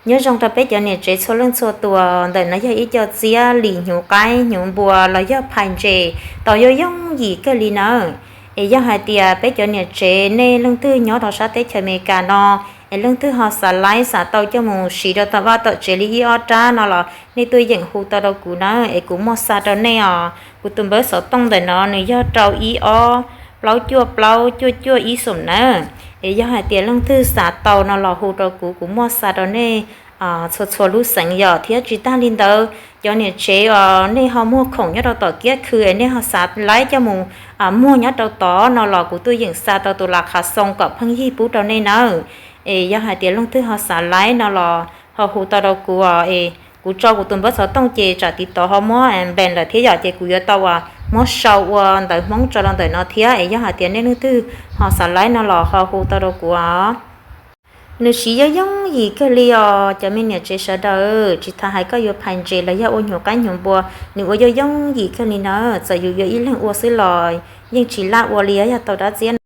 Nyob zoo rau peb cov niam tsev txhua leej txhua tus, ntawm no yog ib co txiab lis hnyuv qaib hnyuv npua los yog phais ntses tau yooj yooj yim kawg li nawb. Es yog hais tias peb cov niam tsev nej leej twg nyob rau sab teb chaws Amelikas no, es leej twg ho xav laib xav tau coj mus siv rau tom vaj tom tsev li ib ob rab no los nej tuaj yeem hu tau rau kuv nawb, es kuv muaj xa rau nej os. Kuv tus npawb xov tooj ntawm no nws yog rau ib ob plaub cuaj plaub cuaj cuaj ib xoom nawb. Es yog hais tias leej twg xav tau no los hu rau kuv, kuv muaj xa rau nej txhua txhua lub xeev yom. Thiab tsis tag li ntawd, cov niam tsev uas nej ho muag khoom nyob rau tom kiab khw es nej ho xav laib coj mus muag nyob rau tod no los kuv tuaj yeem xa tau tus las khav xoo kom pheej yig pub rau nej nawb. Es yog hais tias leej twg ho xav laib no los ho hu tau rau kuv os. Es kuv tso kuv tus npawb xov tooj ces tsam tiv tod ho muab npees lawm thiab yom, ces kuv yuav tau uas muab sau ua ntawv Hmoob tso rau ntawm no thiab. Es yog hais tias nej leej twg ho xav laib no los ho hu tau rau kuv os. Nws siv yooj yooj yim kawg li os cov me niam tsev sawv daws, tsis tas hais koj yuav phais ntses los yog ua hnyuv qaib hnyuv npua, nws ua yooj yooj yim kawg li na. Txawm yus yuav ib leeg ua xwb los yeej tsis laj ua li yog tau dab txiab.